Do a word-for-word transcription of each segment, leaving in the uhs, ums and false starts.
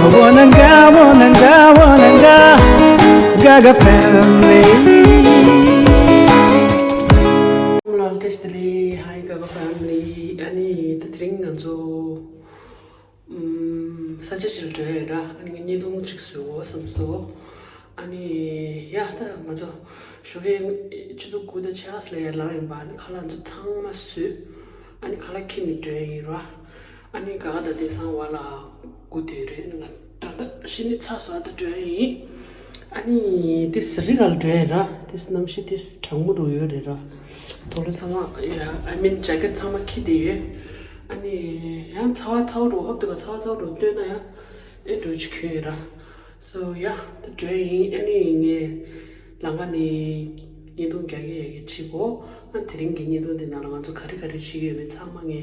Wananga, wananga, wananga, Gaga family. Hello, Teshtali. Hi, Gaga family. ཨ་ནི་ད་དེ་རིང་ང་ཚོ་ཨམ་ས་ཆ་ཞིག་ལ་འགྲོ་ཡ་ཡོད་ར། ཨ་ནི་ངས་བརྙན་ཐུང་གཅིག་བཟོ་དགོས་བསམ་སོང་། ཨ་ནི་ཡ་ད་ང་ཚོ་ཞོགས་ཀས་ཆུ་ཚོད་དགུ་དང་ཕྱེད་ཀ་ཙམ་ལ་ཡར་ལངས་ཡིན་པ། ཨ་ནི་ཁ་ལག་ཚོ་ཚང་མ་བཟོས། ཨ་ནི་ཁ་ལག་འཁྱེར་ནས་འགྲོ་ཡ་ཡིན་ར། ཨ་ནི་ག་ག་ད་དེང་སང་བ་ལ་སྒུག་བསྡད་རེད། ང་ད་ལྟ་ཕྱི་ནས་ཚ་སོང་། ཨ་ད་འགྲོ་ཡ་ཡིན། ཨ་ནི་དེ་ཟ་རི་ག་ལ་འགྲོ་ཡ་ར། དེ་གནམ་གཤིས་དེ་གྲང་མོ་འགྲོ་ཡོད་རེད་ར། དོ་ལོ་ཚང་མ་ཡ་I mean jacket ཚང་མ་འཁྱེར་བསྡད་ཡོད། ཨ་ནི་ཡང་ཚ་བ་ཚ་བ་འགྲོ་ཧོབ་དེ་ག་ཚ་བ་ཚ་བ་འགྲོ་སྟོན་ན་ཡང་ཨེ་འགྲོ་ཅིག་གྱོན་ཡོད་ར། So yeah ད་འགྲོ་ཡ་ཡིན། ཨ་ནི་ངས་ལམ་ཁ་ནས་བརྙན་ཐུང་རྒྱག་གི་ཡ་གི་བྱེད་གོ། ཨ་དེ་རིང་གི་བརྙན་ཐུང་འདི་ནང་ལ་ང་ཚོ་ག་རེ་ག་རེ་བྱེད་ཀྱི་ཡོད་མེད་ཚང་མ་ངས་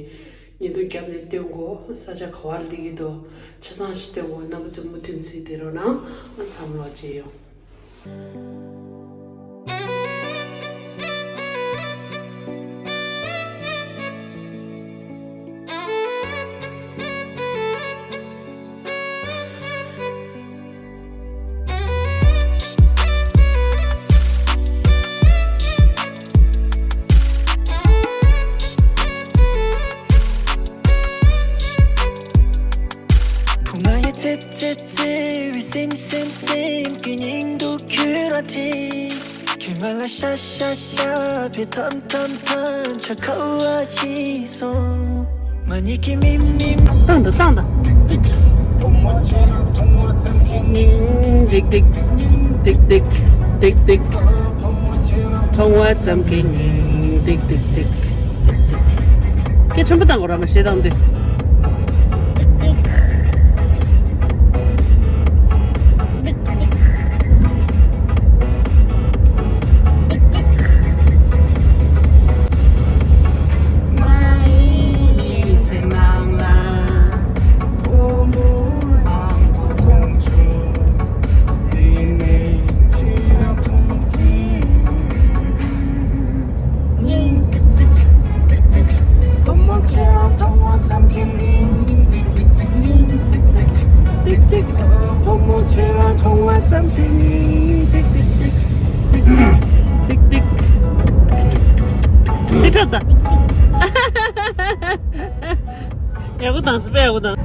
བརྙན་ཐུང་བརྒྱབ་ནས་སྟོན་གོ། ས་ཆ་ག་བར་སླེབས་ཀྱི་འདུག་ཆ་ཚང་ཞིག་སྟོན་གོ། རྣམ་པ་ཚོ་མུ་མཐུད་གཟིགས་བསྡད་རོགས་གནང་། ཨ་འཚམས་ལོ་བྱེད་ཡོང་། བུ་ང་ཡི་ཙེ་ཙེ་ཙེ་བའི་སེམས་སེམས་སེམས་ཀྱི་སྙིང་སྡུག་ཁྱོད་རང་དྲན། ཁྱོད་ང་ལ་ཤ་ཤ་ཤ་བའི་ཐམ་ཐམ་ཐམ་ཆ་ཁ་བ་ཅི་སོང་། ང་གཉིས་ཀྱི་མིག་མིག་བཏང་དང་བཏང་དང་། ཏིག་ཏིག་བུ་མོ་ཁྱེད་རང་མཐོང་བ་ཙམ་གྱིས་སྙིང་ཏིག་ཏིག་ཏིག་ཏིག་ཏིག་ཏིག་བུ་མོ་ཁྱེད་རང་མཐོང་བ་ཙམ་གྱིས་སྙིང་ཏིག་ཏིག་ཏིག་སྐད་ཆེན་པོ་བཏང་དགོས་ར། མ་གཞས་བཏང་དུས། སྙིང་ཏིག་ཏིག་ཏིག་ཏིག་བུ་མོ་ཁྱེད་རང་མཐོང་བ་ཙམ་གྱིས་སྙིང་ཏིག་ཏིག་ཏིག་སྙིང་ཏིག་ཏིག་ཏིག་ཏིག་ཨ། བུ་མོ་ཁྱེད་རང་མཐོང་བ་ཙམ་གྱིས་སྙིང་ཏིག་ཏིག་ཏིག་ཏིག་ཏིག་ཏིག་ཤི་ཁྲོད་ད། ཡག་པོ་བཏང་། སི་པེ་ཡག་པོ་བཏང་།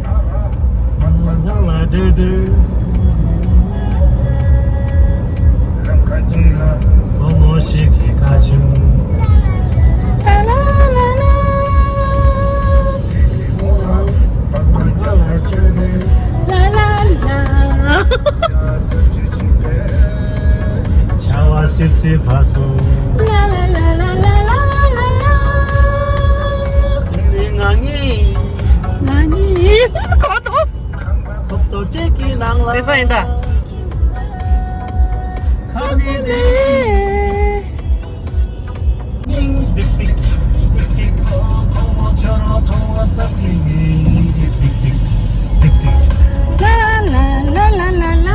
ཆར་བ་སིབ་སིབ་བབས་སོང་། དེ་རིང་ང་གཉིས། ང་གཉིས། གོ་ཐོབ། ཐོབ་ཐོབ་ཅིག་གི་ནང་ལ། དེ་ས་ཡིན་ད། ཁ་ནི་དེ། སྙིང་ཏིག་ཏིག་ཏིག་ཏིག་ཁོ་ཁོ་མོ་ཁྱོད་རང་མཐོང་བ་ཙམ་གྱིས་སྙིང་ཏིག་ཏིག་ཏིག་ཏིག་ཏིག་ལ་ལ་ལ་ལ་ལ།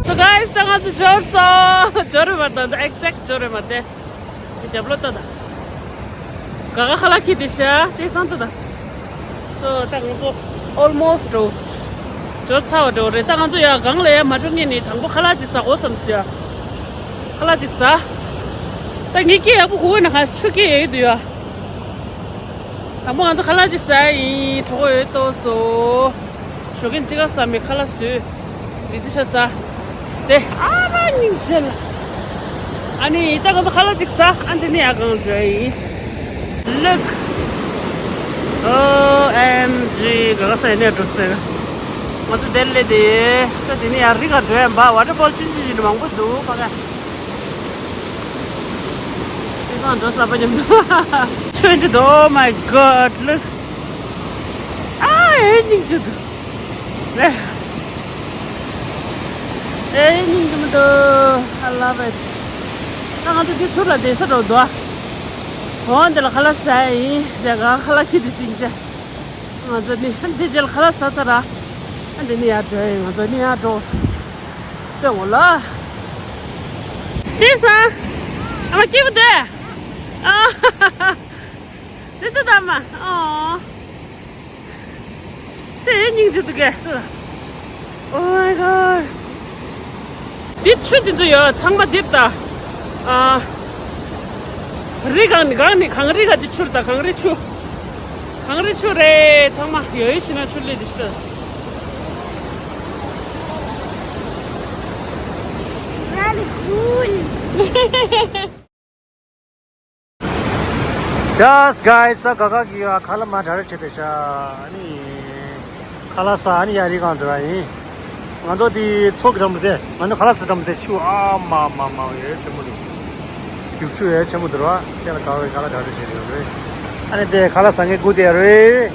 So guys, ད་ང་ཚོ་འབྱོར་སོང་། འབྱོར་རེད་མ་ད། ད་exact འབྱོར་རེད་མ་དེ། དེ་རྒྱབ་ལོག་ལྟ་ད། ག་ག་ཁ་ལག་ཁྱེར་དེ་ཤ་དེ་སང་ལྟ་ད། So ད་ང་ཚོ་almost འགྲོ། འབྱོར་ཚར་བ་འགྲོ་རེད། ད་ང་ཚོ་ཡ་གང་ལ་ཡ་མ་འགྲོ་ངེས་ནས་དང་པོ་ཁ་ལག་ཅིག་ཟ་དགོས་བསམ་སོང་ཡ། ཁ་ལག་ཅིག་ཟ། ད་ངའི་སྐད་ཡག་པོ་གོ་གི་ན་ག་ཆུ་སྐད་ཡག་གི་འདུག་ཡ། དང་པོ་ང་ཚོ་ཁ་ལག་ཅིག་ཟ་ཡ་ཡིན། གྲོད་ཁོག་ཡོད་ཏོག་སོ། ཞོགས་ཀས་ཅི་ག་ཟ་མེད། ཁ་ལག་བཟོས། རི་ཏི་ཤ་ཟ། དེ་ཨ་མ་སྙིང་རྗེ་ལ། ཨ་ནི་ད་ང་ཚོ་ཁ་ལག་ཅིག་ཟ། ཨ་འདི་ནི་ཡ་གང་འགྲོ་ཡ་ཡིན། Look. ཨོ་ཨེམ་ཇི། ག་ག་ས་ཡིན་ནས་འགྲོ་ཟེར། ང་ཚོ་དེར་སླེབས་དེ། ད་དེ་ནི་ཡ་རི་ག་འགྲོ་ཡ་འབའ། ཝ་ཊར་ཕོལ་ཆུང་ཆུང་ཆུང་མང་པོ་འདུག་ཕ་ག། དེ་སང་འགྲོ་ས་པ་ཉམས་འདུག་ཆོས་འདི་འདུག Oh my God, look. ཨ་ཨེ་སྙིང་རྗེ་འདུག་ཨེ་ཨེ་སྙིང་རྗེ་མི་འདུག I love it. ད་ང་ཚོ་འདི་ཚུར་ལ་བསྡད་ས་འགྲོ་འདུག་འོ་འདི་ལ་ཁ་ལག་ཟ་ཡ་ཡིན། ཟས་ག་ཁ་ལག་ཁྱེར་དེ་སྙིང་རྗེ། ང་ཚོ་ནི་འདི་རྗེས་ཁ་ལག་ཟ་ཚར་ར། ཨ་འདི་ནི་ཡར་འགྲོ་ཡིན། ང་ཚོ་ནི་ཡར་འགྲོ། ལྟོས་འོ་ལ། ལྟོས་ས། ཨ་མ་སྐྱིད་པོ་འདུག་ཨ། ཧ་ཧ་ཧ། ཏི་ཏི་ད་མ། ཨོ། སེ་སྙིང་རྗེ་འདུག་གས། Oh my god. འདི་ཆུ་འདི་ཚོ་ཡོད་ཚང་མ་འདིར་ད། ཨ། རི་གང་ནི་གང་ནི་གངས་རི་ག་ཅི་ཆུར་ད་གངས་རི་ཆུ། གངས་རི་ཆུ་རེད་ཚང་མ་ཡོད་ཤི་ན་ཆུ་ལས་འདི་ཤི་ད། Really cool. Yes guys, ད་ག་ག་གི་ཡ་ཁ་ལག་མ་དྲ་རེ་བྱེད་དེ་ཤ། ཨ་ནི་ཁ་ལག་ཟ། ཨ་ནི་ཡ་རི་གང་འགྲོ་ཡ་ཡིན། ང་ཚོ་དེ་ཚོགས་ཀྱི་འགྲམ་དེ། ང་ཚོ་ཁ་ལག་ཟ་འགྲམ་དེ་ཆུ་ཨ་མ་མ་མ་ཡོད་ཆེན་པོ་འདུག་རྒྱུག་ཆུ་ཡོད་ཆེན་པོ་འདུག་ར། དེ་ལ་ག་བའི་ཁ་ལག་དྲ་རེ་བྱེད་དེ་ཡོད་རེད། ཨ་ནི་དེ་ཁ་ལག་ཟ་མཁན་སྒུག་དེ་ཡ་རེད།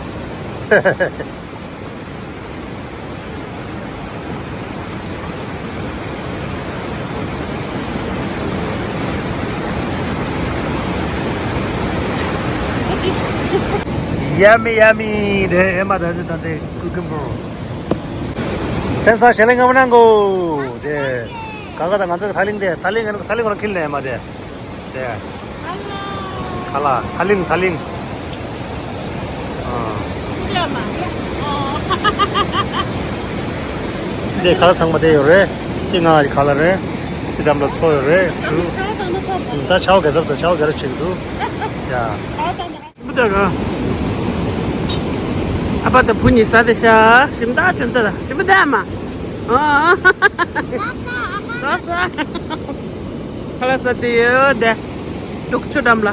Yummy, yummy. དེ་ཨེ་མ་ད་ཟི་ད་དེ་ཀུ་ཀུམ་པོ། དེ་ས་ཞལ་ལེ་ངམ་ནང་གོ། དེ་ག་ག་ད་ང་ཚོ་གི་ཐ་ལིང་དེ་ཐ་ལིང་ཐ་ལིང་རང་ཁིལ་ནས་ཨེ་མ་དེ། དེ། ཁ་ལག་ཐ་ལིང་ཐ་ལིང་། ཨ། འདི་ཁ་ལག་ཚང་མ་དེ་ཡོད་རེད། འདི་ང་གི་ཁ་ལག་རེད། འདི་འགྲམ་ལ་མཚོ་ཡོད་རེད་ཚུ། ད་ཆའོ་གེ་སབ་དང་ཆའོ་གེ་ར་བྱེད་ཀྱི་འདུག་ཡ། ཞིམ་པོ་འདུག་ག་ཨ་ཕ་དང་བུ་གཉིས་ཟ་དེ་ཤ། ཞིམ་ད་ཅུང་ད་ཞིམ་པོ་འདུག་ཨ་མ། ཨ། ཟ་ཟ། ཁ་ལག་ཟ་དེ་ཡོད་དེ། འདུག་ཆུ་འགྲམ་ལ།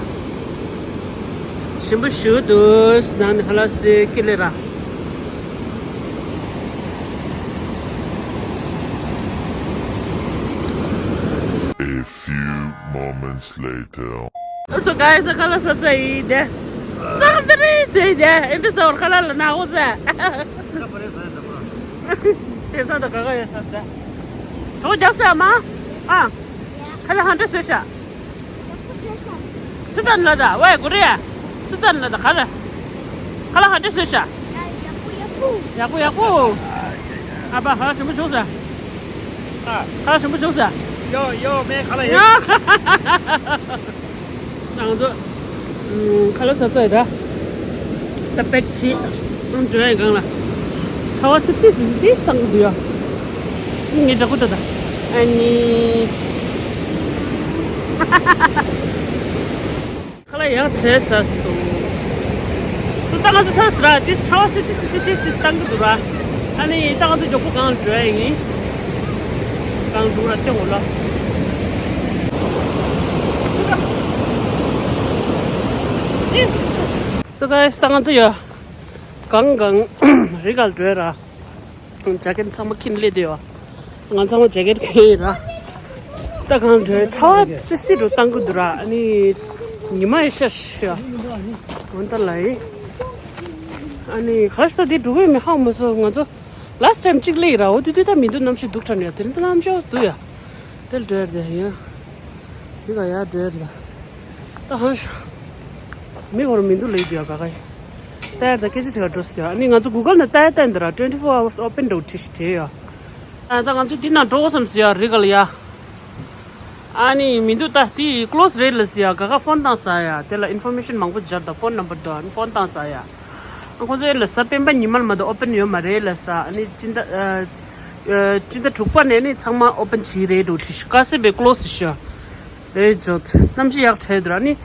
ཞིམ་པོ་ཞུ་དུས་ནང་ནས་ཧ་ལ་སེ་ཀི་ལེ་ར། A few moments later. ཨུ་ཚོ་ག་ཡི་ས་ཁ་ལག་ཟ་ཚ་ཡི་དེ། ཙག་དེ་རེད་ཟེར་དེ་ཨེ་འདྲ་ཟ་བར་ཁ་ལག་ལ་ནག་འོ་ཟེར། དེ་ས་ད་ག་ག་ཡོད་ས་ཟེར། གྲོགས་རྒྱག་ས་མ། ཨ། ཁ་ལག་ཧ་འདྲ་ཟོས་ཤག་ཚི་ཙན་ལ་ད་ཝེ་གུ་རེ། ཚི་ཙན་ལ་ད་ག་རེ། ཁ་ལག་ཧ་འདྲ་ཟོས་ཤག་ཡག་པོ་ཡག་པོ། ཨ་ཕ་ཁ་ལག་ཞིམ་པོ་བྱུང་ཟེར། ཨ། ཁ་ལག་ཞིམ་པོ་བྱུང་ཟེར། ཡོ་ཡོ་མེ་ཁ་ལག་ཡོ། ང་ཚོ་ཁ་ལག་ཟ་ཚར་ཡོད་ད། ད་པེག་བྱེད། ཨང་འགྲོ་ཡ་གང་ལ། ཆར་པ་སིབ་སིབ་སིབ་སིབ་བཏང་གི་འདུག་ཡ། ངས་འདྲ་པོ་ད་ད། ཨ་ནི། ཁ་ལག་ཡག་བྲེལ་ཟ་སོང་། སུ་ད་ང་ཚོ་ཚར་སོང་ར། དེ་ཆར་པ་སིབ་སིབ་སིབ་སིབ་སིབ་སིབ་བཏང་གི་འདུག་ར། ཨ་ནི་ད་ང་ཚོ་མགྱོགས་པོ་གང་ལ་འགྲོ་ཡ་ཡིན། གང་འདུག་ར་ལྟོས་འོ་ལ། སུ་ག་ཡ་སུ་ད་ང་ཚོ་ཡ། གང་གང་རི་ག་ལ་འགྲོ་ཡ་ར། ཇ་ཀེན་ཚང་མ་ཁྱེར་སླེབས་བསྡད་ཡོད། ང་ཚང་མ་ཇ་ཀེན་གྱོན་ཡོད་ར། ད་གང་འགྲོ་ཆར་པ་སིབ་སིབ་རུ་བཏང་གི་འདུག་ར། ཨ་ནི་ཉི་མ་ཡི་ཤར་ཤག་འོན་ཏ་ལ་ཡི། ཨ་ནི་ག་རེ་ཟེར་དེ་འགྲོ་གི་མི་ཧ་གོ་མ་སོང་ང་ཚོ། ལཱསི་ཊའིམ་གཅིག་སླེབས་ཡོད་ར། འོ་དུས་དུས་ད་མི་འདུག་གནམ་གཤིས་སྡུག་དྲགས་ནས་དེ་རིང་ད་གནམ་གཤིས་སྡུག་ཡ། དེ་ལ་འགྲོ་ཡ་རེད་ཡ། འདི་ག་ཡ་འགྲོ་ཡ་རེད་ད། ད་ཧང་ཤ། མི་ཧོར་མི་འདུག་ལེ་འདི་ཡ་ག་ག་ཡ། ད་ཡར་ད་སྐད་ཆ་དྲི་ག་འགྲོ་ཟེར་ཡ། ཨ་ནི་ང་ཚོ་གུ་གལ་ནང་ལྟ་ཡ་ལྟ་ཡིན་ད་ར། twenty four hours open འགྲོ་བྲིས་ཤིག་བྲིས་ཡ། ཨ་ད་ང་ཚོ་འདི་ནང་འགྲོ་དགོས་བསམ་ཟེར་ཡ་རི་ག་ལ་ཡ། ཨ་ནི་མི་འདུག་ད་དེ་ཀློ་སི་རེད་ལ་ཟེར་ཡ། ག་ག་ཕོན་བཏང་ས་ཡ། དེ་ལ་ཨིན་ཕོར་མེ་ཤན་མང་པོ་སྦྱར་ད། ཕོན་ནམ་བར་དང་ཕོན་བཏང་ས་ཡ། ཁོ་ཚོའི་ལ་ས་སྤེན་པ་ཉི་མ་ལ་མ་གཏོགས་ཨོ་པན་ཡོད་མ་རེད་ལ་ས། ཨ་ནི་སྤྱི་ཟླ་ཨ་ཨ་སྤྱི་ཟླ་དྲུག་པ་ནས་ནི་ཚང་མ་ཨོ་པན་བྱས་རེད་འགྲོ་བྲིས་ཤག་དཀའ་སེ་བའི་ཀློ་སི་ཤག་རེད་ཇོ། གནམ་གཤིས་ཡག་དྲགས་འདུག་ཨ་ནི་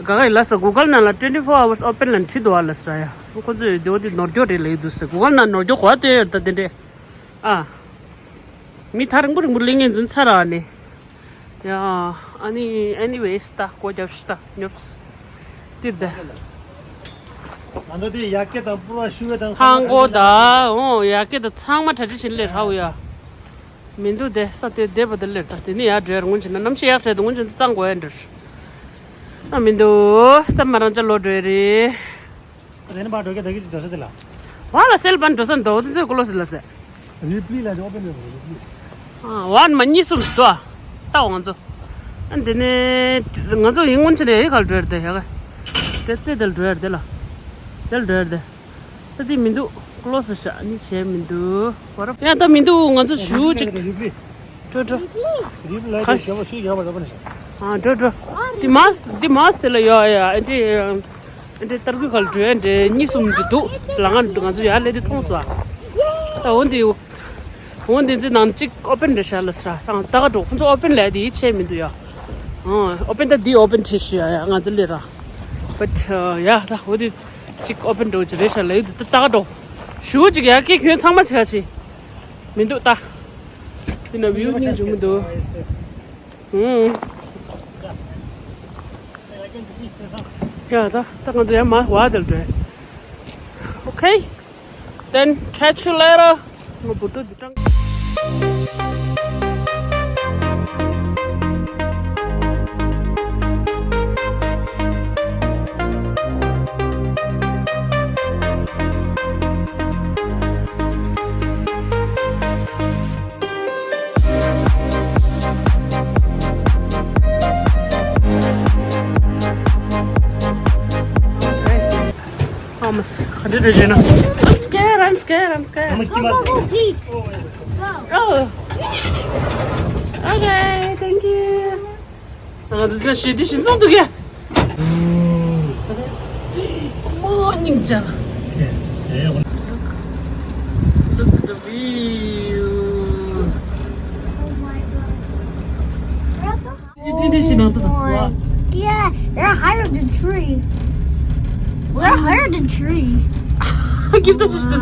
ག་ག་ཡི་ལ་ས་གུ་གལ་ནང་ལ་twenty four hours open ལ་བྲིས་འདུག་ཨ་ལ་ས་ཡ། ཁོ་ཚོས་དེ་འོ་དེ་ནོར་འགྱོག་རེད་ལས་འདུག་ཟེར། གུ་གལ་ནང་ནོར་འགྱོག་གོ་བ་སྟོན་ཡོད་ད་དེ་འདྲས། ཨ། མི་ཐག་རིང་པོ་རིང་པོ་སླེབས་མཁན་འཛིན་ཚར་ར་ནི། ཡ། ཨ་ནི་ཨེ་ནི་ཝེས་ད་སྒོ་རྒྱབ་ཤི་ད་ཉོབ། ཏིར་ད། ང་ཚོ་དེ་ཡ་གེ་དང་པུར་བ་ཤུ་བེ་དང་ཧང་གོ་ད། འོ་ཡ་གེ་ད་ཚང་མ་གྲ་སྒྲིག་བྱེད་ལེ་ར་འུ་ཡ། མི་འདུག་དེ་ས་དེ་བསྡད་པ་དེ་ལེར་ད། དེ་ནི་ཡར་འགྲོ་ཡར་སྔོན་ཕྱིན་ན་གནམ་གཤིས་ཡག་དྲགས་དུ་སྔོན་ཕྱིན་དུ་བཏང་དགོས་ཡ་འདྲ། ཨ་མི་འདུག་ད་མ་རང་ཅག་ལོག་འགྲོ་ཡ་རེད། རེན་པ་འགྲོ་གི་ད་གི་ཅི་འགྲོ་ས་དེ་ལ། བ་ལ་སེལ་བན་འགྲོ་ས་འདོག་དེ་ཚོས་ཀོ་ལོ་སི་ལ་སེ། རི་པི་ལི་ལ་ཇོ་པེ་ནེ་རི་པི་ལི། ཨ་བན་མ་གཉིས་གསུམ་དུ་ཨ། ལྟ་འོ་ང་ཚོ། ཨ་འདི་ནས་ང་ཚོ་ཡིན་སྔོན་ཆད་ནས་ཡི་ག་ལ་འགྲོ་ཡར་དེ་ཡ་ག་དེ་ཚེ་དེ་ལ་འགྲོ་ཡར་དེ་ལ། དེ་ལ་འགྲོ་ཡར་དེ། ད་དེ་མི་འདུག་ཀློ་སི་ཤ་ནི་བྱས་མི་འདུག་བ་ར། ཡ་ད་མི་འདུག་ང་ཚོ་ཞུ་ཅིག་རིབ་རིབ། འགྲོ་འགྲོ། རིབ་ལ་ཁ་དེ་ཞོ་ཆུ་ཡོད་པ་ར་པ་ནི་ཤ། ཨ་འགྲོ་འགྲོ། དེ་མ་སི་དེ་མ་སི་དེ་ལ་ཡོད་ཡ་ཨེ་འདྲེ། ཨེ་འདྲེ་ཏར་ཀུ་ཁ་ལ་འགྲོ་ཡ་འདྲེ་གཉིས་གསུམ་འདྲེ་འདུག་ལ་ང་ང་ཚོ་ཡ་ལེ་དེ་མཐོང་སོང་ཨ། ད་འོ་འདི། འོ་འདི་ཚོའི་ནང་གཅིག་ཨོ་པན་རེད་ཤག་ལ་ས་དང་ད་ག་འགྲོ་ཁོང་ཚོ་ཨོ་པན་ལས་དེ་ཡིད་ཆེས་མི་འདུག་ཡ། ཨོ་པན་ད་འདི་ཨོ་པན་བྱེད་ཤི་ཡ་ཡ་ང་ཚོ་ལས་ར། བཊ་ཡ་ད་འོ་འདི་གཅིག་ཨོ་པན་འགྲོ་གི་རེད་ཤག་ལ་ཡོད་འདི་ད་ག་འགྲོ། ཞུ་གཅིག་ཡ་ཀེ་ཁྱོད་ཚང་མ་བྱེད་ཡ་ཆེ། མི་འདུག་ད། འདི་ན་བིའུ་སྙིང་རྗེ་མི་འདུག་ཧུམ། ཡ་ད་ད་ང་ཚོ་ཡ་མ་བ་དེར་འགྲོ། Okay, then catch you later. ང་བུ་ཏུ་འདི་དང་I'm s- I did it, you know. I'm scared, I'm scared, I'm scared. Go, go, go, please. Go. Oh. Okay, thank you. ང་ཚོ་ད་ཞི་བདེ་ཞི་འཛོམས་འདུག་གས། མོ་སྙིང་རྗེ། Look, look at the view. Oh my God. འདི་འདི་ཞིག་ནང་དུ་དང་། Yeah, they're higher than tree. We're higher than tree. Give the sister.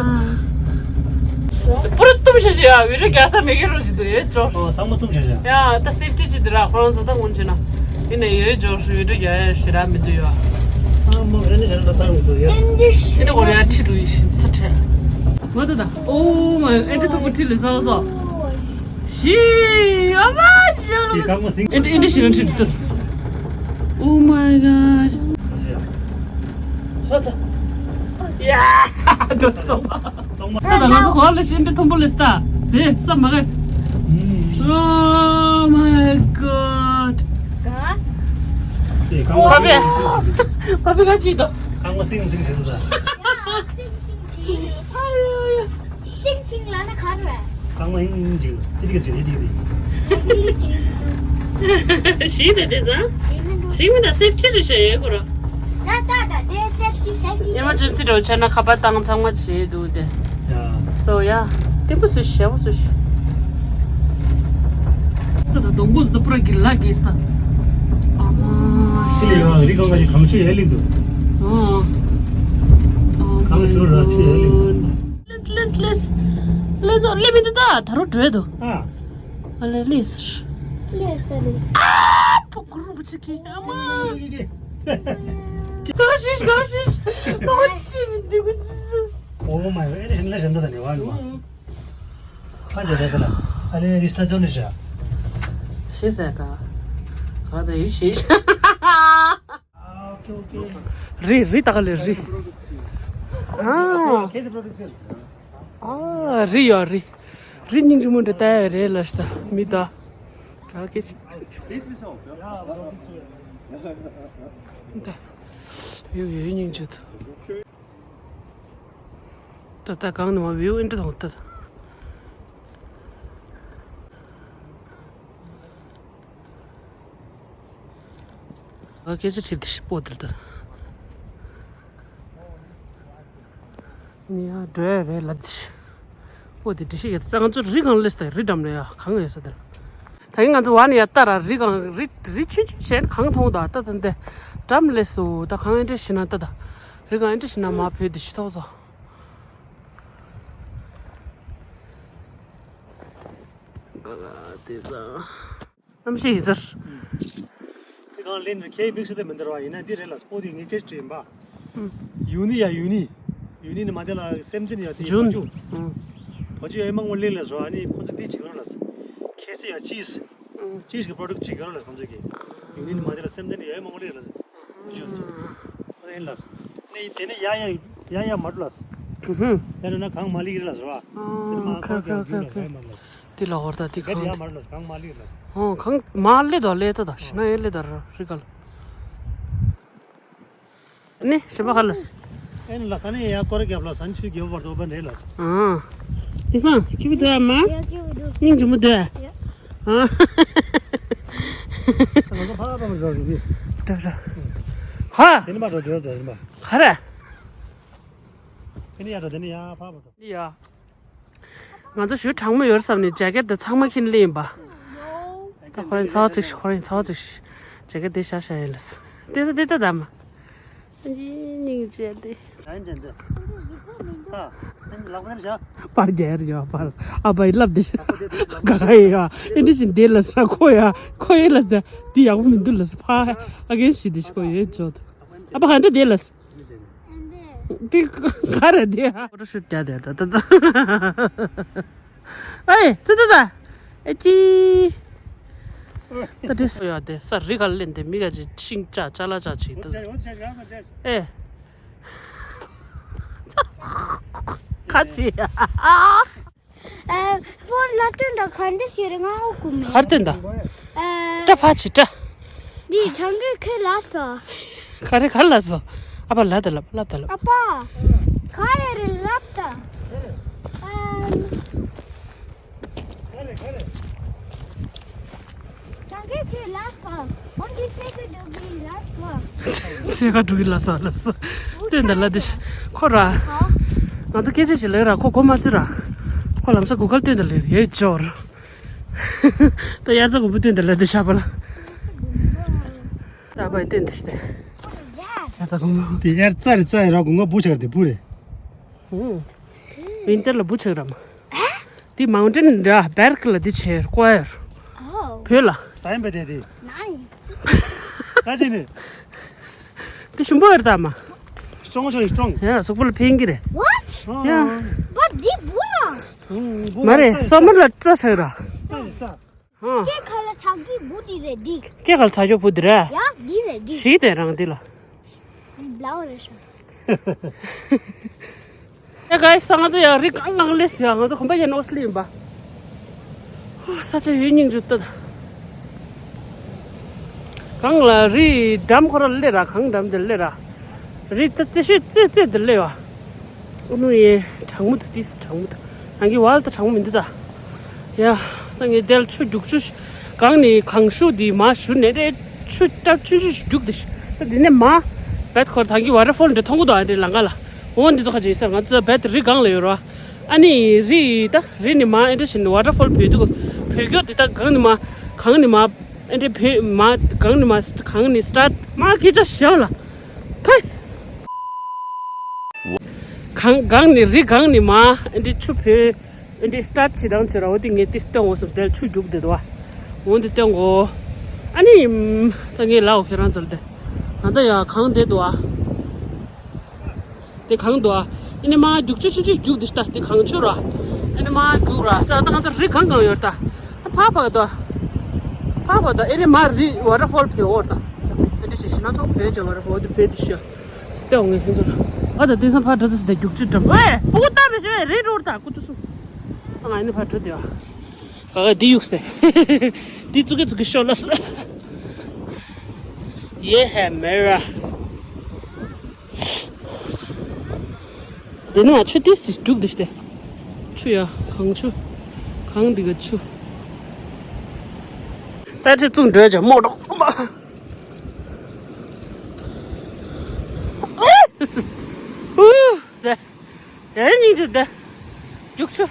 པུ་རུ་ཏུམ་ཤ་ཤ་ཡ་བི་རུ་རྒྱ་ས་མེ་གེ་རུ་ཞིག་འདུག་ཡེ་ཅོ། ཨོ་ཚང་མ་ཏུམ་ཤ་ཤ། ཡ་ད་སེབ་ཊི་ཅིག་འདི་ར་ཁོ་རང་ཚོ་ད་ངོ་ཅི་ན། ཡིན་ན་ཡེ་ཅོ་ཤུ་བི་རུ་རྒྱ་ཡ་ཞི་ར་མི་འདུག་ཡ། ཨ་མོ་རེ་ནི་ཞེ་ན་ད་ལྟ་མི་འདུག་ཡ། ཨིན་ཌི་ཤི་ཡ། ཨིན་ཌི་ཀོ་རི་ཡ་ཁྲི་རུ་ཡི་ཤིན་ཚ་ཁྲེ། ང་ད་ད། ཨོ་མ་ཨིན་ཌི་ཐོག་པུ་ཁྲི་ལི་ས་ལ་སོ། ཤི། ཨ་མ་ཤི། ཨིན་ཌི་ཨིན་ཌི་ཤི་ན་ཁྲི་དུ་ཏུ། Oh my God. ཡ། འགྲོ་སོང་། ད་ང་ཚོ་གོ་ལ་ཤི་འདི་མཐོན་པོ་ལས་ད། དེ་ས་མ་ག Oh my God. ཨོ་པ་པེ། པ་པེ་ག་ཅི་དོ། ཁང་པ་སིང་སིང་བྱེད་ད། སིང་སིང་ལ་ན་ག་རེ། ཁང་པ་ཧིང་ཧིང་བྱེད། ཨི་ཏི་ག་བྱེད་ཨི་ཏི་ག་དེ། ཞིག་དེ་དེ་ཟ། ཞིག་མི་ད་སེབ་ཊི་རེད་ཤག་ཡོད་གོ་ར། ད་ད་ད་དེ་སེབ་ཊི་སེབ་ཊི། ཨེ་མར་ཇེན་སི་འགྲོ་ཆ་ན་ཁ་པར་བཏང་ཚང་མ་བྱེད་འདུག་དེ། ཡ། སོ་ཡ། བརྟན་པོ་བཟོས་ཤིག་ཞེ་པོ་བཟོས་ཤིག་ད་ད་སྡོང་པོ་ཟ་པུ་ར་གི་ལ་གེ་སྟ། ཨ་མ། དེ་ལས་ཡང་རི་སྒང་ག་ཞིག་གངས་ཆུ་ཡལ་ལི་འདུག་ཨ། གངས་ཞོར་ར་ཆུ་ཡལ་ལི་འདུག་ལེ་ལེ་ལེ་ལེ་ལེ་ལེ་ད་ད་རུ་བྲོས་འདུག་ཨ། ཨ་ལེ་ལེ་ཟེར། ལེ་ཟེར། ཨ་ཕོ་གུ་རུ་བུ་ཆུ་ཁེ་ཨ་མ། གོ་ཤིས་གོ་ཤིས། གོ་ཤིས་མི་འདུག་གོ་ཅི་ཟེར། Oh my God. ཨེ་ཧན་ལ་ཞན་ད་ད་ནི་བ་ནི་མ། ཁ་ཇ་རེ་ད་ལ། ཨ་ལེ་རི་ས་ཅོ་ནི་ཤ། ཤེས་ཟེར་ད། ག་ད་ཡི་ཤེས། ཨ་ཨོ་ཀེ་ཨོ་ཀེ། རི་རི་ད་ག་ལེ་རི། ཨ། ཨ་རི་ཡ་རི། རི་སྙིང་རྗེ་མོ་འདྲ་ལྟ་ཡ་རེད་ལ་ཤ་ད་མི་ད། ག་གེ་ཅི། ད། ཡོ་ཡོ་སྙིང་རྗེ་ད། ད་ད་གང་ནས་མ་བིའུ་ཨེ་འདྲ་མཐོང་ད། ཨ་སྐད་ཆ་དྲིས་ཏེ་ཤི་པོ་དེར་ད། ནི་ཡ་འགྲོ་ཡ་རེད་ལབ་དེ་ཤི། པོ་དེ་འདྲི་ཤི་ཡ་ད་ང་ཚོ་རི་སྒང་སླེབས་ད་རི་འགྲམ་རེད་ཡ་གང་ཡོད་ས་དེར། ད་ཡིན་ང་ཚོ་བ་ནི་ཡ་ལྟ་ར་རི་སྒང་རི་རི་ཆུང་ཆུང་བྱས་ན་གང་མཐོང་ད་ལྟ་ད་འདི་འགྲམ་སླེབས་སོ་ད་གང་ཨེ་འདྲ་ཤི་ན་ལྟ་ད། རི་སྒང་ཨེ་འདྲ་ཤི་ན་མ་བོད་དེ་ཤི་ཐོག་ཚོ། ག་ག་དེ་ཚོ། གནམ་གཤིས་ཡིན་ཟེར། དེ་གང་ལེན་རེད་ཁྱེད་དམིགས་བསལ་དེ་མི་འདར་བ་ཡིན་ན་འདི་རེད་ལ་སྤོ་དེ་ངས་སྐད་ཆ་དྲིས་ཡིན་པ། ཡུ་ནི་ཡ་ཡུ་ནི། ཡུ་ནི་ནི་མ་དེ་ལ་སེམས་ཅན་ཡ་དེ་ཇུན། བ་ཅུ། བ་ཅུ་ཡ་མང་པོ་ལེན་ལ་བཟོ་ཨ་ནི་ཁོ་ཚོ་དེ་བྱེད་གི་རོ་ལ། ཁེ་སི་ཡ་ཅིས། ཅིས་གི་པྲོ་ཌག་བྱེད་གི་རོ་ལ་ཁོ་ཚོ་གི། ཡུ་ནི་ནི་མ་དེ་ལ་སེམས་ཅན་ཡ་མང་པོ་ལེན་ལ། བ་ཅུ་ཚོ། ལེན་ལ། ནི་དེ་ནི་ཡ་ཡ་ཡ་ཡ་མ་ཏུ་ལ། ཡ་ནི་ན་གང་མ་ལི་གི་ར་ལ་བཟོ་ཨ། དེ་ནི་མ་ཁོ་གི་ཡ་ཡ་མ་ལ། དེ་ལ་ཧོར་ད་དེ་གང་། ཡ་མ་ལ་གང་མ་ལི་ལ། ཧོ་གང་མ་ལི་དོ་ལེ་ཏོ་ད་ཤི་ན་ཡ་ལེ་ད་ར་རི་ག་ལ། ནི་ཤི་བ་ཧ་ལ་སི། ཨེ་ལ་ས་ནས་ཡ་སྐོར་རྒྱབ་ལ་ས་ནས་ཆུ་རྒྱབ་བར་དུ་བན་རེད་ལ། ཨ། དེང་སང་སྐྱིད་པོ་འདུག་ཨ་མ། ཡ་སྐྱིད་པོ་འདུག་སྙིང་རྗེ་མོ་འདུག་ཨ། ཡ། ཨ། ང་ཚོ་ཕ་བ་མ་འགྲོ་རེད། འགྲོ་ར། ཧ། དེ་ནི་མ་འགྲོ་འགྲོ་འགྲོ་ནི་མ། ཧ་ར། དེ་ནི་ཡ་འགྲོ་དེ་ནི་ཡ་ཕ་བ་འགྲོ། ཡ། ང་ཚོ་ཞུ་གྲང་མོ་ཡོད་བསམ་ནས་ཇེ་ཀེད་དེ་ཚང་མ་ཁྱེར་སླེབས་ཡིན་པ། ད་ཁོ་རང་ཚ་བ་ཙིག་ཤི་ཁོ་རང་ཚ་བ་ཙིག་ཤི། ཇེ་ཀེད་དེ་ཤ་ཤ་ཡིན་ལ། དེ་ད་དེ་ད་ད་མ། སྙིང་རྗེ་དེ། ཨ་ཡིན་ཅན་དེ། ཨ། ཨ་ནི་ལག་པ་ནས་བཞག་པར་རྒྱག་ཡར་ཡོད་པར། ཨ་ཕ་ཡི་ལབ་དེ་ཤ། ག་ག་ཡི་ཡོད། ཨེ་འདྲི་བཞིན་དེ་ལ་ས་ཁོ་ཡ། ཁོ་ཡི་ལ་ས། དེ་ཡག་པོ་མི་འདུག་ལ་ས་ཕ། ཨ་གན་ཞིག་དེ་ཤ་ཁོ་ཡོད་ཅོད། ཨ་ཕ་ཧ་འདྲ་དེ་ལ་ས། དེ་ག་རེ་དེ། ཕོ་ཊོ་ཤུཊ་རྒྱག་དེ་ད་ད་ད། ཨེ་ཙི་ད་ད། ཨེ་ཅི། ད་དེ་སོ་ཡ་དེ་ས་རི་ག་ལེན་དེ་མི་ག་ཅི་ཤིང་ཅ་ཅ་ལ་ཅ་ཅིག་ད། ཨེ། ཁ་ཅི། ཨ། ཕོན་ལ་སྟོན་དང་ག་འདྲ་ཞིག་རེད་ང་ཧ་གོ་མེད། ག་རེ་སྟོན་དང་། ཨ། སྐྲ་ཕར་ཕྱིས་སྐྲ། འདི་གྲང་གི་ཁེ་ལ་སོ། ག་རེ་ག་ལ་སོ། ཨ་ཕ་ལ་ད་ལབ་ལབ་ད་ལབ། ཨ་ཕ། ག་ཡ་རེ་ལབ་ད། ཨ། གྲང་གི་ཁེ་ལ་སོ། འོན་ཏེ་སེ་ག་འགྲོ་གི་ལ་སོ། སེ་ག་འགྲོ་གི་ལ་སོ་ལ་སོ། སྟོན་དང་ལ་དེ་ཤ་ཁོ་ར། ང་ཚོ་སྐད་ཆ་ཞིག་ལས་ར་ཁོ་གོ་མ་ཚུད་ར། ཁོ་ལམ་སང་གུ་གལ་སྟོན་དང་ལས་ར་ཡོད་ཅོར། ད་དབྱར་རྩྭ་དགུན་འབུ་སྟོན་དང་ལ་དེ་ཤ་པ་ལ། ད་པའི་སྟོན་དང་ཤ་དེ། དབྱར་རྩྭ་དགུན་འབུ། དེ་དབྱར་རྩྭ་རེད་རྩྭ་ཡིན་ར་དགུན་ཁ་འབུ་ཆགས་དེ་འབུ་རེད། ཧུང་། ཝིན་ཊར་ལ་འབུ་ཆགས་ར་མ། འདི་མའུན་ཊེན་འདྲ་བེར་ཀི་ལ་འདི་བྱས་ཀོ་ཡར། ཨོ། བོད་ལ། ས་ཡིན་པ་དེ་དེ། ནའི། ད་ཅི་ནི། འདི་ཞིམ་པོ་ཡོད་ད་མ། སི་ཊོང་ཆོ་རི་སི་ཊོང་། ཡ་གཟུགས་པོ་ལ་ཕན་གི་རེད། What? ཡ། བ་འདི་བུ་ར། མ་རེད་སོ་མར་ལ་རྩྭ་ཆགས་ར། རྩྭ་རེད་རྩྭ། ཧང་། སྐེ་ཁ་ལ་ཆགས་ཀྱི་བུ་འདི་རེད་འདི། སྐེ་ཁ་ལ་ཆགས་ཀྱི་བུ་འདི་ར། ཡ་འདི་རེད་འདི། ཞིག་དེ་རང་འདི་ལ། བླའོ་རེད་ཤག་ཡ་གའི་ས་ང་ཚོ་ཡ་རི་གང་གང་སླེབས་ཡ་ང་ཚོ་གོམ་པ་ཡ་ནོ་སླེབས་ཡིན་པ། ཧོ་ས་ཆ་ཡོད་སྙིང་རུས་ཏོ། གང་ལ་རི་འགྲམ་ཁོ་ར་སླེབས་ར་གང་འགྲམ་དེ་སླེབས་ར། རི་ཏི་ཏི་ཤི་ཙི་ཙི་དེ་སླེབས་བ། ཨ་ནུ་ཡེ་གྲང་མོ་འདུག་ཏིས་གྲང་མོ་འདུག་ནང་གི་བལ་ད་གྲང་མོ་མི་འདུག་ད། ཡ། ད་ངས་དེ་ལ་ཆུ་རྒྱུག་ཆུ་གང་ནི་གང་ཤུ་དེ་མ་ཞུ་ནས་རེ་ཆུ་སྟབས་ཆུ་ཆུ་རྒྱུག་དེ་ཤི་ད་དེ་ནས་མ། བེད་ཁོར་ད་གི་ཝ་ཊར་ཕོལ་འདྲ་མཐོང་གི་འདུག་ཨ་འདྲེ་ལང་ག་ལ། འོ་འདི་ཚོ་ཁ་ཅིག་ཟེར་ང་ཚོ་བེད་རི་སྒང་ལ་ཡོད་རོ། ཨ་ནི་རི་ད་རི་ནི་མ་ཨེ་འདྲ་ཞིག་ནི་ཝ་ཊར་ཕོལ་བོད་དུ་བོད་སྐྱོ་དེ་ད་གང་ནི་མ་གང་ནི་མ་ཨེ་འདྲེ་བོད་མ་གང་ནི་མ་གང་ནི་སི་ཊར་མ་སྐད་ཆ་ཤོད་ལ། ཕ། གང་གང་ནི་རི་གང་ནི་མ་ཨེ་འདྲེ་ཆུ་བོད་ཨེ་འདྲེ་སི་ཊར་བྱེད་སྟངས་བྱེད་ར། འོ་དེ་ངས་དེ་སྟོན་འོ་སོང་དེ་ཆུ་རྒྱུག་དེ་དོ། འོ་འདི་སྟོན་གོ། ཨ་ནི་ད་ངས་ལའོ་ཁྱེད་རང་ཚོ་ལ་དེ་ད་ད་ཡ་གང་དེ་དོ་ཨ། དེ་གང་འདུག་ཨ། ཨ་ནི་མ་རྒྱུག་ཆུ་ཆུ་ཆུ་རྒྱུག་འདི་ལྟ་དེ་གང་ཆུ་ར། ཨ་ནི་མ་རྒྱུག་ར་ད་ད་ང་ཚོ་རི་གང་གང་ཡོད་ད། ཕ་ཕ་ད། ཕ་ཕ་ད་ཨེ་རེ་མ་རི་ཝ་ཊར་ཕོལ་བེ་འོར་ད། ཨ་འདི་ཞི་ཞི་ན་ཚོ་བེ་ཅ་ཝ་ཊར་ཕོལ་དེ་བེ་དི་ཤ། ཏེ་འོང་ངེ་ཧེ་ཚོ་ར། ཨ་ད་དེང་སང་ཕ་འགྲོ་ཚོ་ད་རྒྱུག་ཆུ་འགྲམ་ཝེ་ཕུ་གུ་ད་བེ་ཤི་ཝེ་རི་རོར་ད་ཀུ་ཏུ་སུ། ཨ་ང་ཨ་ནི་ཕ་འགྲོ་དེ་བ། ག་ག་འདི་གཡུགས་ཏེ། འདི་ཙུ་གེ་ཙུ་གེ་ཤོར་ལ་སོ། ཡེ་ཧེ་མེ་ར། འདི་ནི་མ་ཆུ་ཏིས་ཏིས་རྒྱུག་འདི་སྟེ། ཆུ་ཡ་གངས་ཆུ། གངས་འདི་ག་ཆུ། ད་ཆུ་བཙུགས་འགྲོ་ཅག་མོ་འགྲོ། ཨུ། དེ། དེ་སྙིང་རྗེ་དེ། རྒྱུག་ཆུ།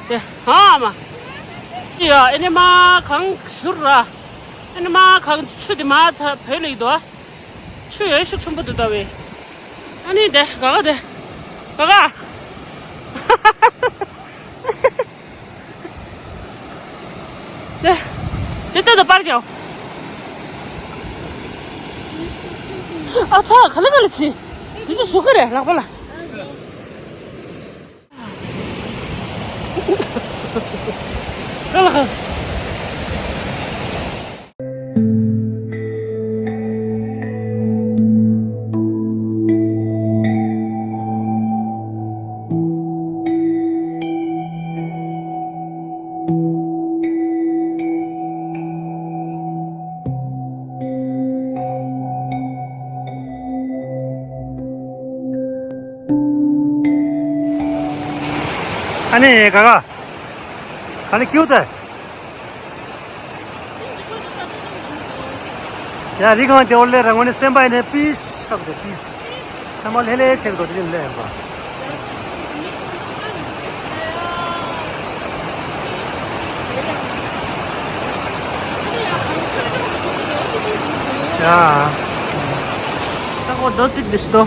དེ། ཨ་མ། ཡ་ཨེ་ནི་མ་གངས་བཞུར་ར། ཨེ་ནི་མ་གངས་ཆུ་དེ་མ་ཚ་བོད་ལ་ཡི་དོ། ཆུ་ཡོད་ཤུགས་ཆེན་པོ་འདུག་ད་བས། ཨ་ནི་དེ་ག་ག་དེ། ག་ག་དེ། དེ་ལྟ་དུ་པར་རྒྱག་ཨ་ཚ་ག་ལེ་ག་ལེ་བྱེད། དེ་ཚོ་ཟུག་གི་རེད་ལག་པ་ལ། ག་ལ་ག་ཨ་ནི་ག་ག་ཨ་ནི་ཁྱོད་དེ། ཡ་རི་གང་དེ་འོར་ལས་རང་ངོ་ནས་སེམས་པ་ཡིན་ནས་པིས་ཆགས་དེ་པིས། སེམས་པ་ལྷེ་ལྷེ་ཆེ་གི་འདུག་དེ་ལས་ཡིན་པ། ཡ། ད་ཁོ་རྡོ་བརྩིགས་འདི་ཤི་དོ།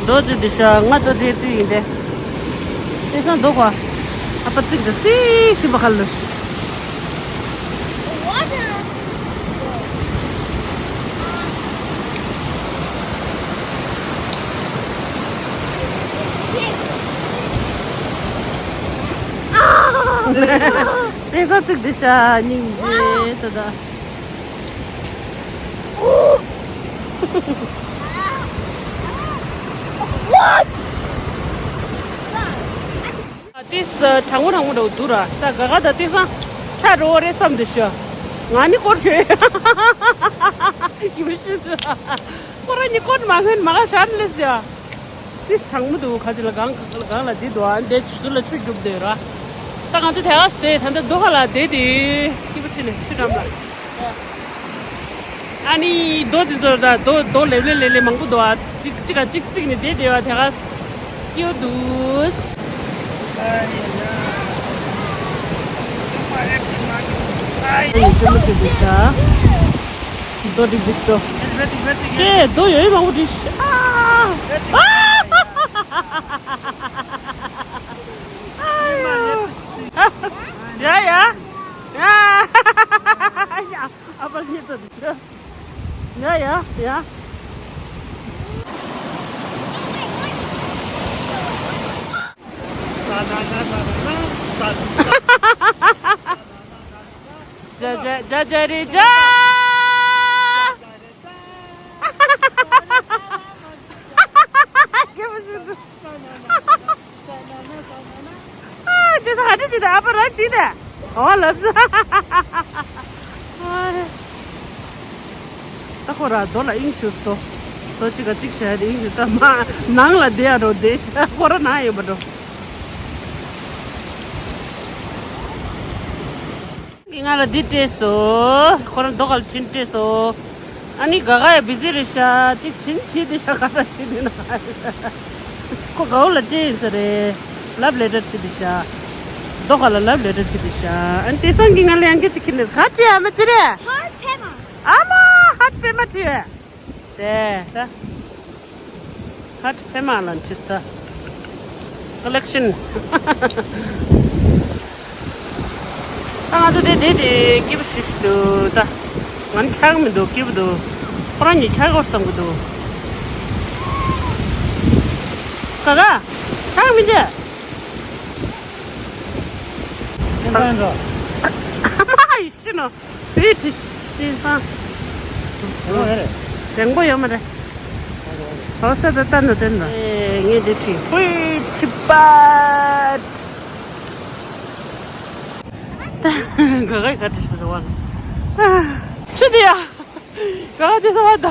རྡོ་བརྩིགས་འདི་ཤ་ང་རྡོ་དེ་བརྩིགས་ཡིན་ཏེ། དེ་སང་རྡོ་ཁོ། ཨ་ཕ་བརྩིགས་འདི་བརྩིགས་ཤི་བ་ཁ་ལོ་ཤི། དེ་སང་བརྩིགས་འདི་ཤ་སྙིང་རྗེ་ད་ད། What? ཏིས་གྲང་མོ་གྲང་མོ་འདྲ་བོ་འདུག་ར། ད་ག་ག་ད་ཏིས་སང་ཆ་རོ་རེ་བསམ་འདི་ཤོ། ང་ནི་ཀོར་གྱོད་ཡིན་མི་ཤེས། ཁོ་ར་ནི་ཀོར་མ་ཕན་མ་ག་ཤར་ལེ་ཟེར། ཏིས་གྲང་མོ་འདུག་ཁ་ཅིག་ལ་གང་གང་ལ་འདི་འདུག་ཨ་འདི་ཆུ་ཚོད་ལ་ཆུ་རྒྱུག་བསྡད་ར། ད་ང་ཚོ་དེ་ག་སྟེ་ད་ལྟ་རྡོ་ཁ་ལ་བསྡད་དེ་སྐྱིད་པོ་ཕྱིན་ནས་ཆུ་འགྲམ་ལ། ཨ་ནི་རྡོ་དེ་ཚོ་ད་རྡོ་རྡོ་ལེབ་ལེ་ལེབ་ལེ་མང་པོ་འདུག་ཨ། གཅིག་གཅིག་ག་གཅིག་གཅིག་ནས་བསྡད་བསྡད་བ་དེ་ག་སྐྱིད་པོ་འདུག་ཨ་ཡི་ཅོ་མོ་ཅོ་དེ་ཤ། རྡོ་སྒྲིག་སྒྲིག་ཏོ། ཀེ་རྡོ་ཡོད་མང་པོ་སྒྲིག་ཤ། ཡ་ཡ། ཡ། ཡ། ཨ་ཕ་ཉེ་ཚ་འདི་ཤ། ཡ་ཡ་ཡ། ཇ་ཇ་ཇ་ཇ་རེ་ཇ། སྐྱིད་པོ་ཞིག་འདུག་ཨ། དེ་ས་ཧ་ཏི་ཅི་ད་ཨ་པ་ར་ཅི་ད། ཨོ་ལ་ཙི། ཨ་རེ། ད་ཁོ་ར་རྡོ་ལ་དབྱིངས་ཞུ་ཏོ། རྡོ་གཅིག་ག་གཅིག་བྱས་ཏེ་དབྱིངས་ཞུ་ད་མ་ནང་ལ་བསྡད་ཡ་འགྲོ་བསྡད་ཤག་ཁོ་ར་ནང་ཡོད་པ་འགྲོ། ང་ལ་འདི་སྤྲད་སོང་། ཁོ་རང་རྡོ་ཁ་ལ་ཕྱིན་སྤྲད་སོང་། ཨ་ནི་ག་ག་ཡ་བི་ཛི་རེད་ཤག་ཅིག་ཕྱིན་ཕྱིན་དེ་ཤག་ག་ར་ཕྱིན་དེ་ན། ཁོ་གའུ་ལ་སྤྲད་ཡིན་ས་རེད། ལབ་ལེ་ཊར་ཕྱིན་དེ་ཤག་རྡོ་ཁ་ལ་ལབ་ལེ་ཊར་ཕྱིན་དེ་ཤག་ཨ་ནི་དེང་སང་གི་ང་ལ་ཡང་སྐད་ཅིག་ཁྱེར་ནས་ག་སྤྲད་ཨ་མ་ཅི་རེད། ཧར་ཕེ་མ། ཨ་མ་ཧར་ཕེ་མ་ཁྲིད། དེ་ད། ཧར་ཕེ་མ་ལ་ཁྲིད་ད། ཀོ་ལེག་ཤན། ད་ང་ཚོ་དེ་དེ་དེ་སྐྱིད་པོ་ཞིག་ཞིག་འདུག་ད། ང་ནི་ཆགས་མི་འདུག་སྐྱིད་པོ་འདུག་ཁོ་རང་གཉིས་ཆགས་དགོས་བསམ་གི་འདུག་ག་ག་ཆགས་མི་འདུག་ཁྱེད་རང་འགྲོ། ཨ་མ་ཡི་ཤི་ནོ། བི་ཁྲི་ཤི་སང་། རེད། རེད་པོ་ཡོད་མ་རེད། ཧོ་ས་ད་ལྟ་ནོ་དེ་ནོ། ཨེ་ངས་དེ་ཁྲི་ཧུའི་ཁྲི་པད། ག་ག་ག་ཁྲི་ཤི་ཟེར་བ་ལ། ཆུ་དེ་ཡ། ག་ག་དེ་ཟེར་བ་ད།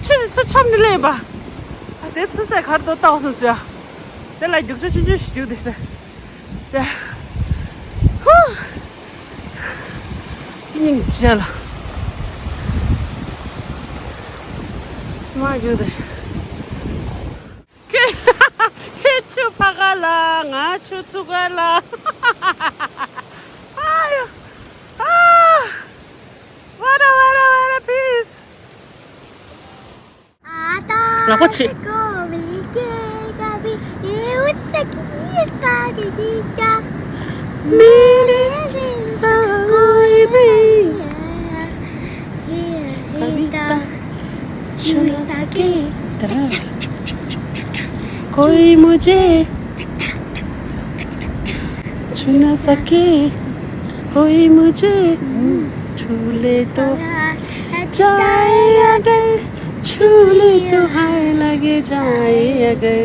ཆུ་དེ་ཚུར་ཆམ་ནི་ལེན་པ། ཨ་དེ་ཚུར་སའི་ཁར་དོ་ལྟ་བ་སོང་ཟེར། དེ་ལ་རྒྱུག་ཆུ་ཆུ་ཆུ་ཞིག་རྒྱུག་དེ་ཟེར། ཡ། ཧུ། སྙིང་རྗེ་ལ། མ་རྒྱུག་དེ། ཁྱེད་ཁྱེད་ཆུ་ཕ་ག་ལ་ང་ཆུ་ཚུ་ག་ལ། ཨ་ཡོ། ཨ། What a, what a, what a peace. ལག་པ་ཕྱིས། कोई मुझे छू ना सके, कोई मुझे छू ले तो जाए अगर, छू ले तो हाय लगे जाए अगर।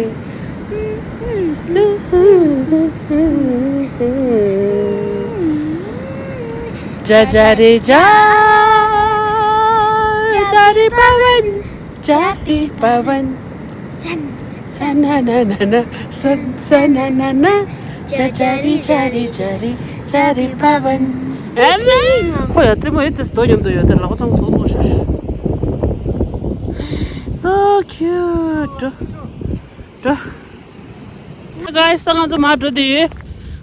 जा जा रे जा, जा रे पवन, जा रे पवन। सना ना ना ना, सन सना ना ना। ཅ་ཅ་རི་ཅ་རི་ཅ་རི་ཅ་རི་པ་བན། ཨ་ལེ། ཁོ་ཡ་རྩེད་མོ་ཡོད་ཙེ་སྡོད་མཉམ་དུ་ཡོད་དེ་ལག་པ་ཚང་མ་ཚོགས་ཚོགས་ཤོག So cute. འགྲོ། འགྲོ། Guys, ད་ང་ཚོ་མར་འགྲོ་དུས་ཡོད།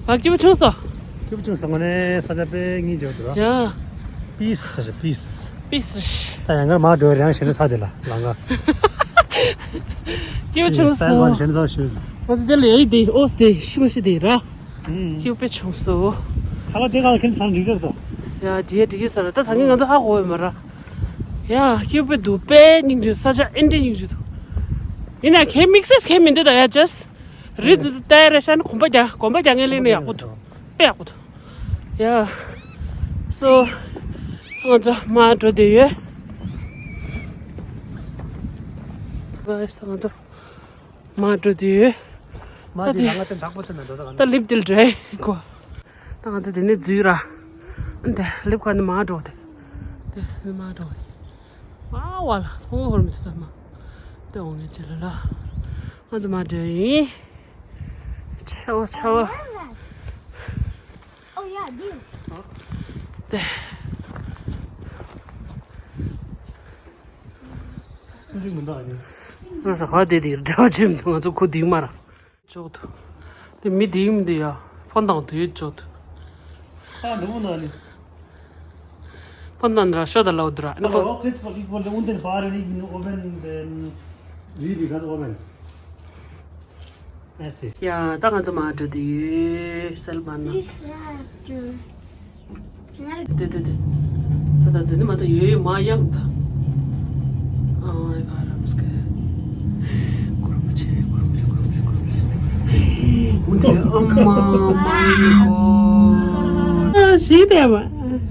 ཨ། སྐྱིད་པོ་བྱུང་སོང་། སྐྱིད་པོ་བྱུང་སོང་། ངོ་ནས་ས་ཆ་དཔེ་སྙིང་རྗེ་པོ་འདུག་ར། ཡ། Peace ཟེར། Peace། Peace། ད་ཡང་སྐར་མར་འགྲོ་རང་ཞེ་ན་ཚ་དེ་ལ་ལང་ག་སྐྱིད་པོ་བྱུང་སོང་། ཞེ་ན་ཚ་ཞུ། ང་ཚོ་དེ་ལ་ཡ་ཡི་དེ་ཨོ་སི་དེ་ཤི་མ་ཤི་དེ་ར། སྐྱིད་པོ་བྱུང་སོང་། ཁ་ལ་དེ་གང་ཁྱེད་ཚང་འགྲིག་ཅར་དོ། ཡ་འགྲིག་འགྲིག་ས་ར། ད་ད་ངས་ང་ཚོ་ཧ་གོ་བས་མ་ར། ཡ་སྐྱིད་པོ་འདུག་དཔེ་སྙིང་རྗེ། ས་ཆ་ཨེ་འདྲ་སྙིང་རྗེ་འདུག་ཡིན་ན་ཁྱེད་དམིགས་བསལ་ཁྱེད་མི་འདུག་ད་ཡ་ཅེས། རི་དེ་ལྟ་ཡ་རེད་ཤག་ན་གོམ་པ་རྒྱག་གོམ་པ་རྒྱག་མཁན་སླེབས་ན་ཡག་པོ་འདུག་དཔེ་ཡག་པོ་འདུག་ཡ། So ང་ཚོ་མར་འགྲོ་བསྡད་ཡོད། Guys, ང་ཚོ་མར་འགྲོ་བསྡད་ཡོད། མ་ད་དེ་དེ་ལ་ང་ཏན་དག་པོ་ཏན་ན་འགྲོ་ས་ག་ད་ལིབ་དེ་ལ་འགྲོ་ཡ་གོ་ད་ང་ཚོ་དེ་ནས་འཛུལ་ར། ཨ་འདི་ལིབ་ཁ་ནས་མར་འགྲོ་དེ། དེ་ནས་མར་འགྲོ་དེ། ཨ་ཝ་ལ་ཚོང་ཧོར་མི་ཚོ་ཚང་མ་དེ་འོང་ངེས་ཅི་ལ་ལ། ང་ཚོ་མར་འགྲོ་ཡིན། ཆེ་བ་ཆེ་བ། Oh, yeah, I do. དེ། ང་ཚོ་ག་དེ་དེ་འདྲ་བ་ཅིག་མི་འདུག་ང་ཚོ་ཁུ་དིག་མ་ར། ཅོག་ཏུ། དེ་མི་དེ་མི་དེ་ཡ། ཕོན་དང་དུ་ཡོད་ཅོག་ཏུ། ཨ་འགྲོ་མོ་ན་ནི། ཕོན་དང་འདྲ་ཤོ་ད་ལའོ་འདྲ། ཨ་ནི་ཕོན། ཨོ་ཁེ་ཚོ་ལིག་པོ་ལེ་འུན་ཏན་ཧྥ་རེ་ནི་ཨོ་བན་དེ་རི་བི་ག་ཚོ་ཨོ་བན། ཨ་སི། ཡ་ད་ང་ཚོ་མར་འགྲོ་དུས་ཡོད་སེལ་བ་ན། དེ་དེ་དེ། ད་ད་དེ་ནི་མ་ད་ཡོད་ཡོད་མ་ཡང་ད། ཨ་ཡ་ག་རམ་སྐད། གུ་རུ་མ་ཆེ་གུ་རུ་མ་ཆེ་གུ་རུ་མ་ཆེ་གུ་རུ་མ་ཆེ་ཟེར་གི། འོ་དེ་ཨ་མ་མ་ཡིན་གོ་ཨ་ཞིག་དེ་མ།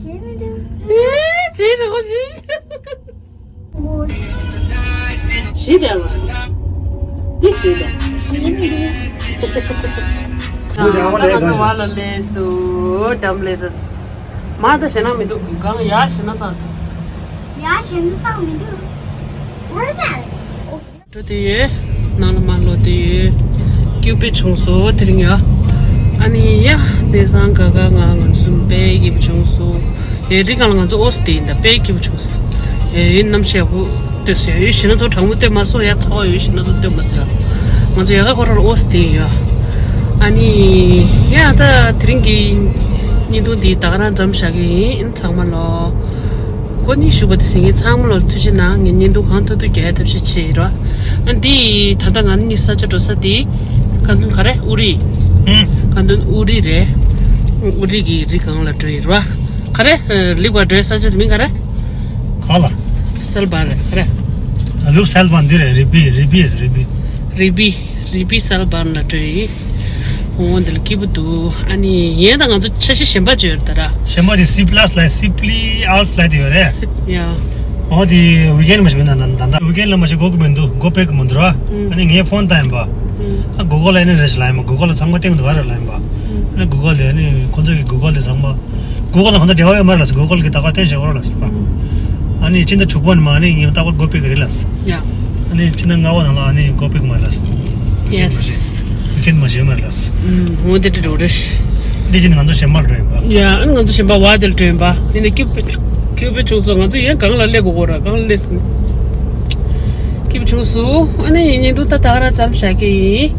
ཞིག་མི་འདུག་ཨེ་ཞིག་ཞིག་གོ་ཞིག་ཞིག་དེ་མ། འདི་ཞིག་དེ། ཞིག་མི་འདུག་ད་ང་ཚོ་བ་ལ་ལས་སུ་འགྲམ་ལས་སུ། མ་ད་ཞེ་ན་མི་འདུག་གང་ཡ་ཞེ་ན་ཚ་འདུག་ཡ་ཞེ་ན་ཚ་མི་འདུག What is that? འགྲོ་དེ་ཡོད། ནང་ལ་མ་ལོ་དེ་ཡོད། སྐྱིད་པོ་བྱུང་སོང་དེ་རིང་ཡ། ཨ་ནི་ཡ། དེང་སང་ག་ག་ང་ང་ཚོ་དཔེ་སྐྱིད་པོ་བྱུང་སོང་། ཡ་རི་སྒང་ལ་ང་ཚོ་ཨོ་སི་དེ་ཡིན་ད་དཔེ་སྐྱིད་པོ་བྱུང་སོང་། ཡ་ཡོད་གནམ་གཤིས་ཡག་པོ་ལྟོས་སོང་། ཡ་ཡོད་ཞེ་ན་ཚ་གྲང་མོ་ལྟོས་མ་སོང་། ཡ་ཚ་བ་ཡོད་ཞེ་ན་ཚ་ལྟོས་མ་སོང་ཡ། ང་ཚོ་ཡ་ག་ཁོ་རང་ལ་ཨོ་སི་དེ་ཡིན་ཡ། ཨ་ནི་ཡ་ད་དེ་རིང་གི་བརྙན་ཐུང་འདི་ད་ག་རང་མཚམས་བཞག་གི་ཡིན། ཚང་མ་ལོ། གོ་གནས་ཞུ་བ་དེ་ཟིན་ངེས་ཚང་མ་ལོ་ཐུགས་རྗེ་གནང་། ངས་བརྙན་ཐུང་གང་ཐུབ་ཐུབ་རྒྱག་ཡ་ཐབས་ཤེས་བྱེད་ཡིན་ར། ཨ་འདི་ད་ལྟ་ང་གཉིས་ས་ཆ་འགྲོ་ས་དེ་ཀན་ཏུན་ག་རེ་ཨུ་རི། ཀན་ཏུན་ཨུ་རི་རེད། ཨུ་རི་གི་རི་སྒང་ལ་འགྲོ་ཡིན་ར། ག་རེ་ལིབ་ག་འགྲོ་ས་ཆ་དེ་མིང་ག་རེ། ག་ལ། སེལ་བན་རེད་ག་རེ། ལུག་སེལ་བན་འདི་རེད། རི་བི་རི་བི་རི་བི། རི་བི་རི་བི་སེལ་བན་ལ་འགྲོ་ཡིན། འོ་འདི་ལ་སྐྱིད་པོ་འདུག་ཨ་ནི་ཡན་ད་ང་ཚོ་ཆ་ཤས་གཞན་པ་ཅིག་ཡོད་རེད་ད་ར། གཞན་པ་དེ་སི་པི་ལ་སི་ལ་སི་པི་ལི་ཨལ་ཕ་ལ་དེ་ཡོད་རེད། སི་ཡ། འོ་དེ་ཝི་ཀེན་མ་ཞིག་མིན་ན་ད་ད་ད་ཝི་ཀེན་ལ་མ་ཞིག་གོ་གི་མི་འདུག་གོ་ཕེབས་གི་མི་འདུག་ར། ཨ་ནི་ངས་ཕོན་བཏང་ཡིན་པ། ཨ་གུ་གོལ་ལ་ཨ་ནི་རེ་ཞིག་ལ་ཡིན་པ། གུ་གོལ་ལ་ཚང་མ་སྟེང་དུ་ག་རེ་ལ་ཡིན་པ། ཨ་ནི་གུ་གོལ་དེ་ཨ་ནི་ཁོང་ཚོ་གི་གུ་གོལ་དེ་ཚང་མ། གུ་གོལ་ལ་ང་ཚོ་འབྲེལ་བ་ཡོད་མ་རེད་ལ་སི། གུ་གོལ་གི་ད་ག་ཐེངས་བཞག་རོགས་ལ་སི་པ། ཨ་ནི་ཕྱི་ཟླ་དྲུག་པ་ནས་མ་ཨ་ནི་ངས་ད་ག་གོ་ཕེབས་གི་རེད་ལ་སི། ཡ། ཨ་ནི་ཕྱི་ཟླ་ལྔ་པ་ནང་ལ་ཨ་ནི་གོ་ཕེབས་གི་མ་རེད་ལ་སི། ཡེ་སི། ཝི་ཀེན་མ་ཞིག་ཡོད་མ་རེད་ལ་སི། ཨུམ། འོ་དེ་འདྲ་འགྲོ་རེད། འདི་བཞིན་ང་ཚོ་གཞན་པར་འགྲོ་ཡིན་པ། ཡ། ཨ་ནི་ང་ཚོ་གཞན་པ་བ་དེར་འགྲོ་ཡིན་པ། ཡིན་ནའི་སྐྱིད་པོ་སྐྱིད་པོ་བྱུང་སོང་། ང་ཚོ་ཡན་གང་ལ་སླེབས་དགོས་གོ་ར་གང་ལ་སླེབས་སོང་། སྐྱིད་པོ་བྱུང་སོང་། ཨ་ནི་བརྙན་ཐུང་ད་ད་ག་རང་མཚམས་བཞག་གི་ཡིན།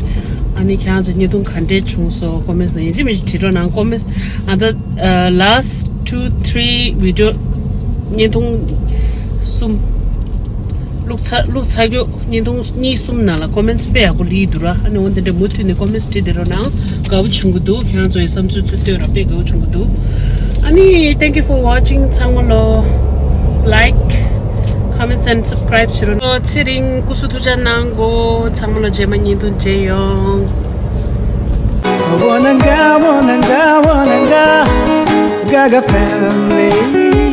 ཨ་ནི་ཁྱེད་རང་ཚོ་བརྙན་ཐུང་ག་འདྲས་བྱུང་སོང་ཀོ་མེན་ཊི་ནང་ཡིན་གཅིག་མིན་གཅིག་བྲིས་རོགས་གནང་། ཀོ་མེན་ཊི་ཨ་ད་ལ་སི་ཊི་ཊུ་ཐི་རི་བི་ཌི་ཡོ་བརྙན་ཐུང་གསུམ། བླུགས་ཚར་བླུགས་ཚར་རྒྱུ་བརྙན་ཐུང་གཉིས་གསུམ་ནང་ལ་ཀོ་མེན་ཊི་དཔེ་ཡག་པོ་ལི་འདུག་ར། ཨ་ནི་འོ་འདི་འདྲ་མུ་མཐུད་ནས་ཀོ་མེན་ཊི་བྲིས་བསྡད་རོགས་གནང་། དགའ་པོ་བྱུང་གི་འདུག་ཁྱེད་རང་ཚོ་ཡི་བསམ་ཚུལ་ཚུར་བཏོན་ར་དཔེ་དགའ་པོ་བྱུང་གི་འདུག་ཨ་ནི་thank you for watching ཚང་མ་ལོ། Like, comments and subscribe བྱེད་རོགས། ཚེ་རིང་སྐུ་གཟུགས་ཐུགས་ཅག་གནང་གོ་ཚང་མ་ལོ། རྗེས་མ་བརྙན་ཐུང་མཇལ་ཡོང་། Wananga, wananga, wananga, Gaga family.